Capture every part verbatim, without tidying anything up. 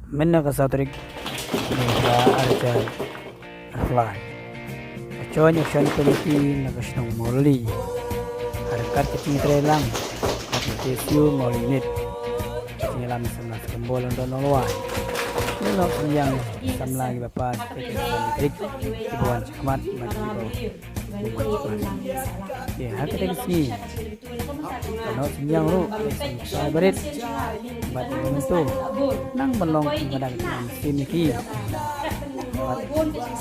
Mynta ka saw tarik, mynta ka arhajar arphew lai, ka joint action committee na ka shnong Mawlali, ha ryngkat ka jingtrei lang bad ka K S U Mawlali Unit, ka jingïalam samla Skemboi Lyngdoh Nonglwai, ngi la ïoh synñiang samla kiba pass, ka jingïalam kiba wan shakhmat bad kiba Te ha kata ka sngi, ka ïoh synñiang ruh ka jingshai barit bad mynta nang ban long kum ka dak ka mynsiem ïa ki. Bad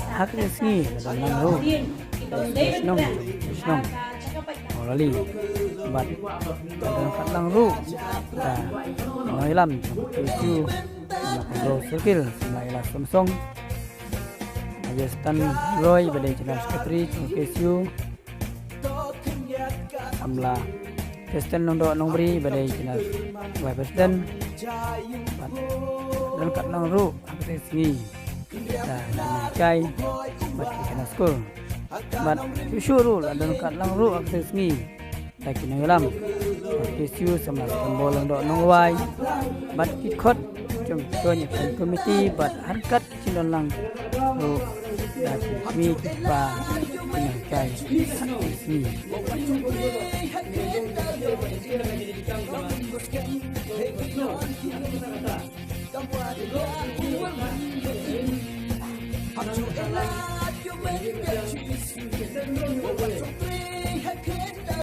ha kata ka sngi ka don lang ruh ka shnong, ka shnong Mawlali, bad ka don kat lang ruh ka nongïalam jong ka K S U na Kynroe Circle, samla Ella Samsong, Justin Roy ba dei General Secretary jong ka K S U, samla Justin Nongdoh Nongbri ba dei General Vice President, bad don kat lang ruh ha kata ka sngi da ki nonghikai bad ki khynnah skul, bad shuh shuh ruh la don kat lang ruh ha kata ka sngi da ki nongïalam jong ka K S U, samla Skemboi Lyngdoh Nonglwai bad ki khot jong ka joint action committee, bad ha ryngkat ki jingdon lang ruh da ki kmie ki kpa, ki nonghikai ha kata ka sngi.